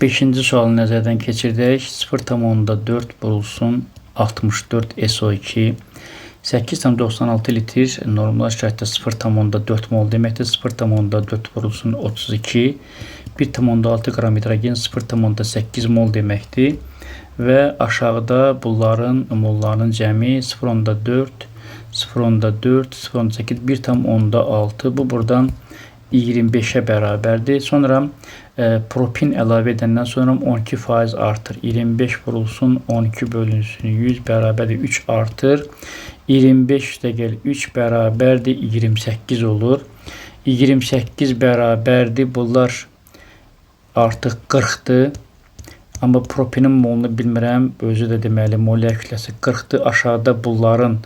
Beşinci sualı nəzərdən keçirdək. 0,4 vurulsun 64 SO2. 8,96 litr normal şəraitdə 0,4 mol deməkdir. 0,4 vurulsun 32. 1,6 qram hidrogen 0,8 mol deməkdir. Və aşağıda bunların mollarının cəmi 0,4, 0,4, 0,8, 1,6. Bu buradan 25-ə bərabərdir. Sonra propin əlavə edəndən sonra 12% artır. 25 vurulsun 12 bölünsün 100 bərabərdir 3 artır. 25 üstəgəl 3 bərabərdir 28 olur. 28 bərabərdir. Bunlar artıq 40-dır. Amma propinin molunu bilmirəm. Özü də deməli molyar kütləsi 40-dır. Aşağıda bunların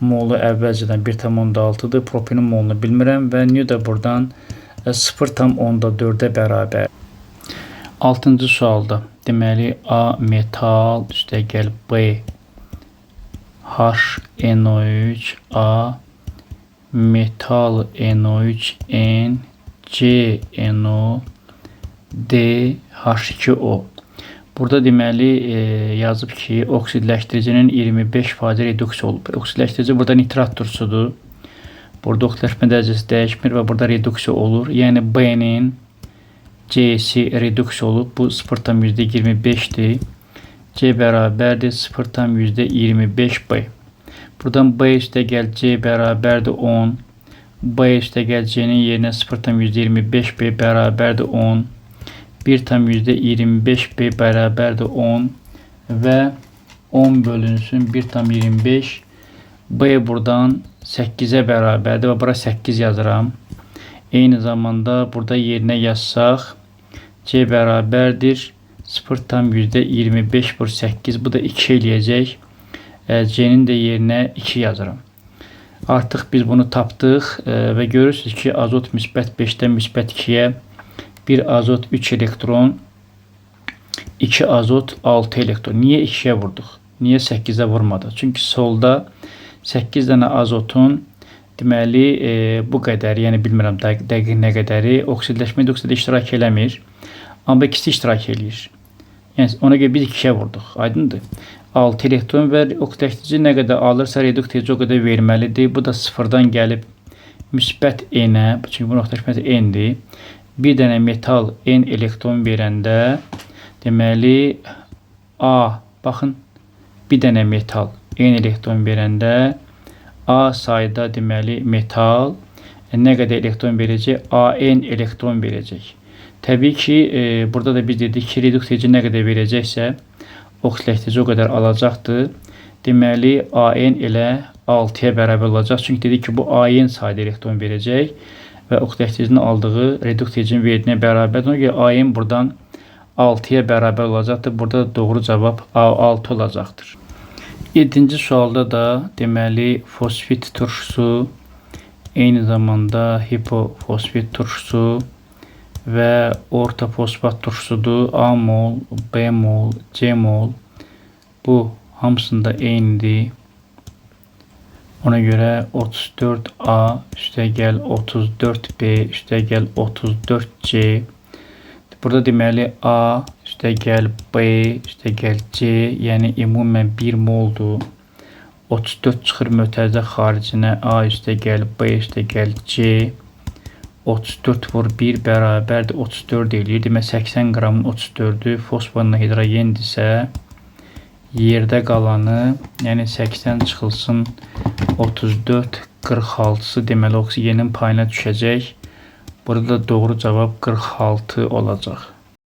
molu əvvəlcədən 1,6-dır. Propinin molunu bilmirəm və nü də buradan 0,4-ə bərabər. 6-cı sualda deməli A metal üstəgəl B HNO3 A metal NO3 N C NO D H2O. Burada deməli yazıb ki, oksidləşdiricinin 25% reduksiya olub. Oksidləşdirici burada nitrat turşusudur. Burada oksidləşmə dərəcəsi dəyişmir və burada reduksiya olur. Yəni B-nin C-si reduksiya olub. Bu 0,25-dir. C bərabərdir 0,25 B. Buradan B üstəgəl C bərabərdir 10. B üstəgəl C-nin yerinə 0,25 B bərabərdir 10. 1,25 B bərabərdir 10 və 10 bölünsün 1,25 B buradan 8-ə bərabərdir və bura 8 yazıram. Eyni zamanda burada yerinə yazsaq C bərabərdir 0,25 vur 8. Bu da 2 eləyəcək. C-nin də yerinə 2 yazıram. Artıq biz bunu tapdıq və görürsünüz ki, azot müsbət 5-dən müsbət 2-yə 1 azot 3 elektron, 2 azot 6 elektron. Niyə 2-yə vurduq? Niyə 8-ə vurmadıq? Çünki solda 8 dənə azotun deməli bu qədər, yəni bilmirəm dəqiq nə qədəri oksidləşmə reduksiyada iştirak eləmir. Amma ikisi iştirak eləyir. Yəni ona görə biz 2-yə vurduq. Aydındır? 6 elektron və oksidləşdirici nə qədər alırsa reduktorici o qədər verməlidir. Bu da sıfırdan gəlib müsbət N-ə, çünki bunun oksidləşməsi N-dir. Bir dənə metal N elektron verəndə deməli A, baxın, bir dənə metal N elektron verəndə A sayda deməli metal nə qədər elektron verəcək? AN elektron verəcək. Təbii ki, burada da biz dedik ki, reduktorici nə qədər verəcəksə, oksidləşdirici o qədər alacaqdır. Deməli, AN elə 6-ya bərabər olacaq. Çünki dedik ki, bu AN sayda elektron verəcək və oksidləşdiricinin aldığı reduktoricinin verdiyinə bərabərdir. Ona görə AN buradan 6-ya bərabər olacaqdır. Burada da doğru cavab A6 olacaqdır. 7-ci sualda da deməli fosfit turşusu, eyni zamanda hipofosfit turşusu və ortofosfat turşusudur. A mol, B mol, C mol bu hamısında eynidir. Ona görə 34A üstəgəl 34B üstəgəl 34C. Burada deməli A üstəgəl B üstəgəl C, yəni ümumən 1 moldur. 34 çıxır mötərizə xaricinə A üstəgəl B üstəgəl C. 34 vur 1 bərabərdir 34 eləyir. Demək 80 qramın 34-ü fosforla hidrogendirsə, yerdə qalanı, yəni 80 çıxılsın 34, 46-sı deməli oksigenin payına düşəcək. Burada da doğru cavab 46 olacaq.